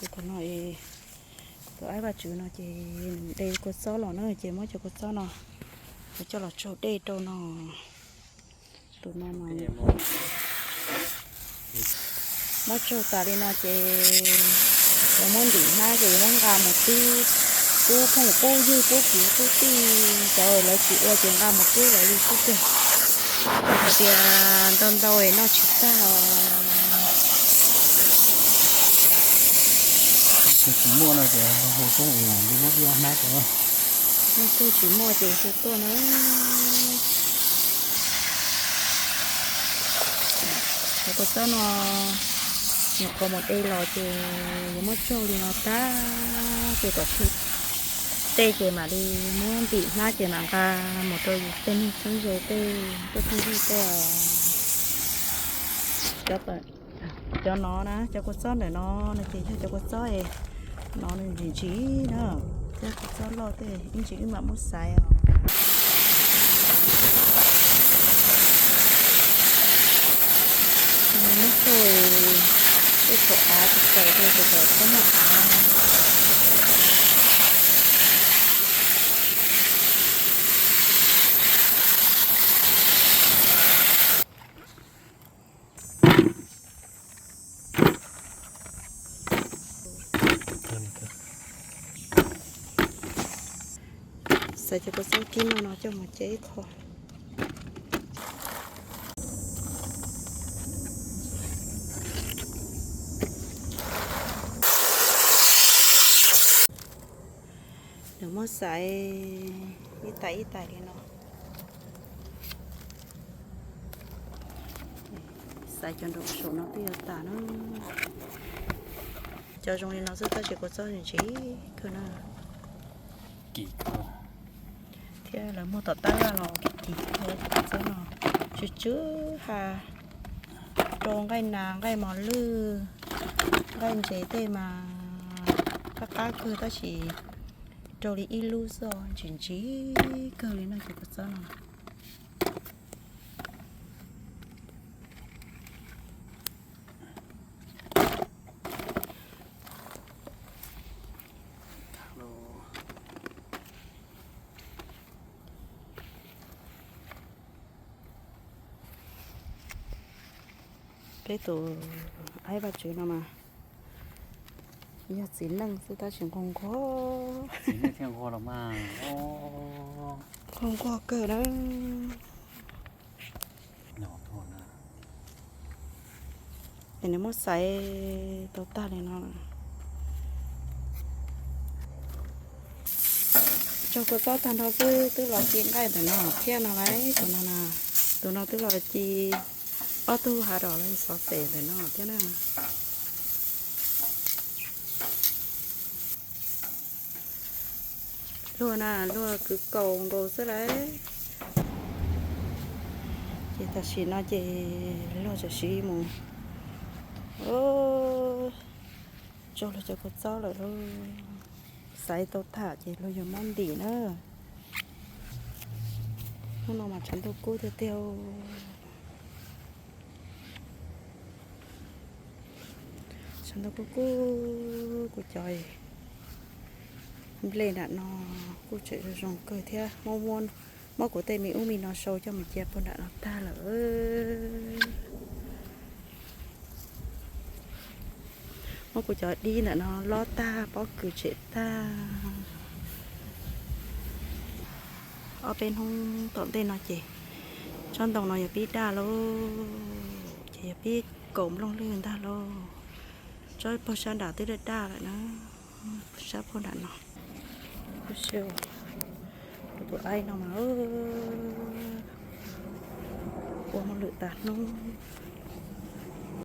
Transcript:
Tus no, tus aib vaj tswv no ces nws de kua txob los na, ces muab cov kua txob no coj los tsaug dej rau no. Tus no mas muab tsaug tas li no ces yuav muab ntim hnab ces yuav muab nqa mus pub, pub phooj pub ywg pub kwv pub tij, cov lawv tsis ua ces nqa mus pub lawv li xwb tiag. Hais tias ntau ntau noj tsis tag os. Tus tsis muaj no ces hu tuaj, muab ib ob hnab rau. Tus tsis muaj ces hu tuaj na. Cov kua txob no nyuam qhuav mus de los ces yuav muab tsaug li no tag ces kom tsw tej ces mam li muab ntim hnab ces mam nqa mus rau yus tej neeg txheeb ze tej tuaj phooj ywg tej os. Cov no na, cov kua txob ntawm no no ces yog cov kua txob no nws ntsim ntsim na, thiab kua txob loj tej ib ntsis wb mam muab xaiv os. Nws muab thaum, tej thaum av tsis txaus tej thaum txhob muaj av. Xaiv cov kua txob kib no no coj mus cia ib qho. Nws muab xaiv ib tais ib tais li no. Xaiv cov nraum saum no twb yuav tas na. Cov zoo li no xwb tab sis kua txob ntsim kawg na. Thiab lawv muag tom tab laj los kim kim kua txob no, tsw tsw ha. Rau nqaij nas nqaij mos lwj, nqaij ntses tej mas qab qab kawg tab sis rau li ib lub xwb ntsim ntsim kawg li no cov kua txob no. Peb tus aib vaj tswv no mas yog txiv neej xwb tab sis nquag nquag. Nquag nquag kawg na. Es nws muab xaiv tau tag li no. Tsaug kua txob tag nrho xwb twb los ci nqaij ntawm no thiab no lauj. Tus no, tus no twb los ci ob tug hav ros los xov xev ntawm no thiab na. Luag na, luag kwv kaus nkaus xwb lauj. Ces tam sim no ces luag tam sim mus tsaug luag cov kua txob lawm lauj. Xaiv tau tham ces luag yuav muab ntim na. Hnub no mas tshav ntuj kub tiag tiag. Tshav ntuj kub kub, kuv cov nplej nram no kuj tseem zoo zoo kawg thiab. Muab kuv tej me ub me no sau coj mus cia puag nram no tag lawm. Muab kuv cov dib ntawm no lob tag, pob kws tshem tag. Ob peb hnub tom ntej no ces tsob ntoo no yog pib daj lauj, ces yog pib kaum nplooj lwg ntag lauj. Tsob puag sab nram twb daj daj lawm na, sab puag nram no. Kuv tus aib no mas ua hauj lwm tas hnub.